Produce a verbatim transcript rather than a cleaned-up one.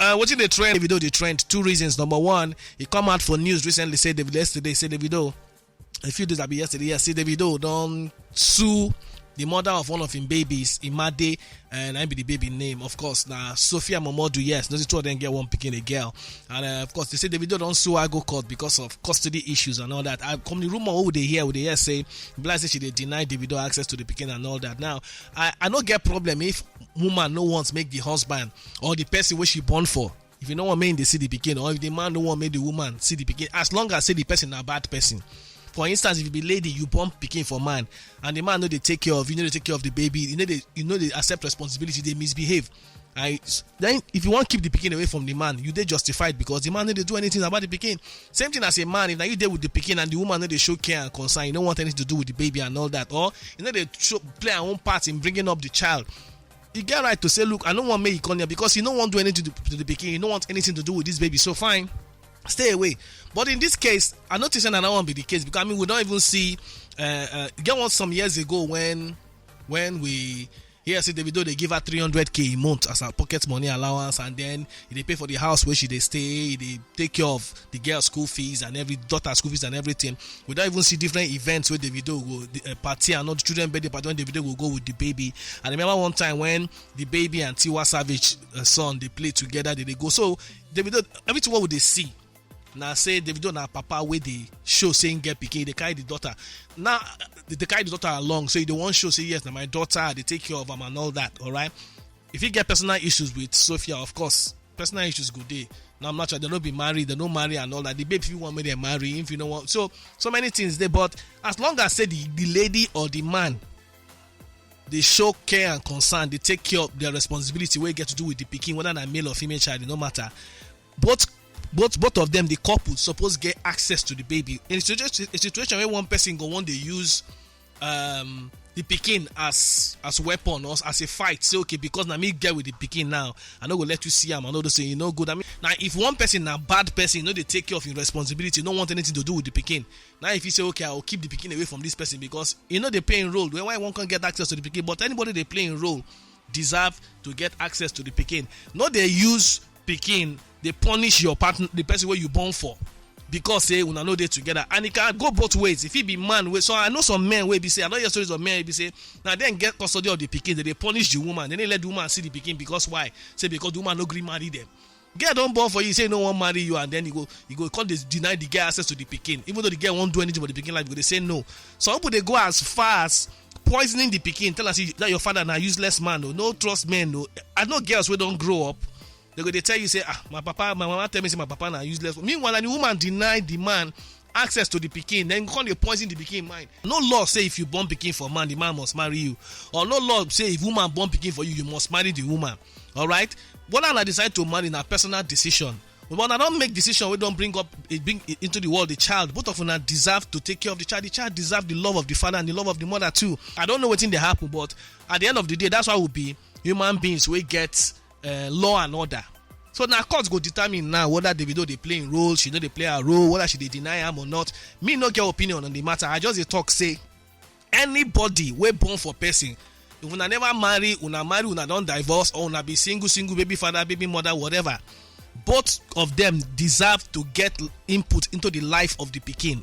Uh, wetin dey trend? Davido dey trend. Two reasons. Number one, he come out for news recently, say Davido, yesterday, say Davido, a few days, abi yesterday, yes, say Davido don sue the mother of one of him babies, Imade, and I be the baby name, of course, na Sophia Momodu. Yes, those two of them get one pikin, a girl. And uh, of course, they say Davido don sue her go court because of custody issues and all that. I come the rumor, who they hear, who they hear say, Bla say she dey deny Davido access to the pikin and all that. Now, I, I no get problem if woman no wants make the husband or the person where she born for, if you no want make they see the pikin, or if the man no want make the woman see the pikin, as long as say the person a bad person. For instance, if you be lady, you born pikin for man, and the man no dey take care of you, no dey take care of the baby, you know they, you know they accept responsibility, they misbehave. I, then if you want keep the pikin away from the man, you dey justified because the man no dey do anything about the pikin. Same thing as a man, if now you dey with the pikin and the woman no dey show care and concern, you don't want anything to do with the baby and all that, or you know they show, play her own part in bringing up the child. You get right to say, look, I don't want make you come here because you don't want do anything to the, to the pikin. You don't want anything to do with this baby. So fine, stay away. But in this case, I noticed that one be the case because I mean we don't even see. Uh, uh, get one some years ago when when we here see Davido they give her three hundred k a month as her pocket money allowance, and then they pay for the house where she they stay, they take care of the girl school fees and every daughter school fees and everything. We don't even see different events where Davido go the, uh, party and all the children birthday party when Davido will go with the baby. And I remember one time when the baby and Tiwa Savage uh, son they play together, they, they go. So Davido, everything what would they see? Now say Davido na papa where they show saying get pikin, they carry the daughter. Now they carry the daughter along, so they want show say yes, now my daughter, they take care of him and all that. All right. If you get personal issues with Sophia, of course, personal issues go dey. Now I'm not sure they no be married, they no marry and all that. The baby if you want me they marry, if you know what, so so many things there. But as long as say the, the lady or the man they show care and concern, they take care of their responsibility where get to do with the pikin, whether na male or female child, no matter. Both both both of them, the couple, supposed get access to the baby. In a situation, a situation where one person go one they use um the pikin as as weapon or as a fight, say okay, because na me get with the pikin now, I no go let you see him, I know those things, you know good. I mean, now if one person na bad person, you know they take care of your responsibility, no want anything to do with the pikin. Now if you say okay, I will keep the pikin away from this person because you know they play a role where why one can get access to the pikin, but anybody they play a role deserve to get access to the pikin. No they use pikin they punish your partner, the person where you born for, because say una no dey together. And it can go both ways. If he be man wey, so I know some men wey be say, I don hear stories of men wey be say na dem get custody of the pikin, they dey punish the woman, they no let the woman see the pikin. Because why? Say because the woman no gree marry them. Girl don born for you, say no wan marry you, and then you go you go come dey deny the girl access to the pikin, even though the girl won't do anything for the pikin life, you go dey say no. Some people dey go as far as poisoning the pikin, tell us that your father na useless man o, no trust men o. I know girls wey don grow up, they go dey tell you say, ah, my papa, my mama tell me say my papa na useless. Meanwhile, the woman deny the man access to the pikin, then come dey poison the pikin mind. No law say if you born pikin for man, the man must marry you, or no law say if woman born pikin for you, you must marry the woman. All right, whether una decide to marry na personal decision. But una don make decision wey don bring up, eh, bring into the world a child. Both of una deserve to take care of the child. The child deserve the love of the father and the love of the mother too. I don't know wetin dey happen, but at the end of the day, that's why we be human beings wey get uh, law and order. So now court go determine now whether Davido dey play im role, she no dey play her role, whether she dey deny am or not. Me no get opinion on the matter. I just dey talk say anybody wey born for person, if una never marry, una marry, una don divorce, or una be single single baby father, baby mother, whatever, both of them deserve to get input into the life of the pikin.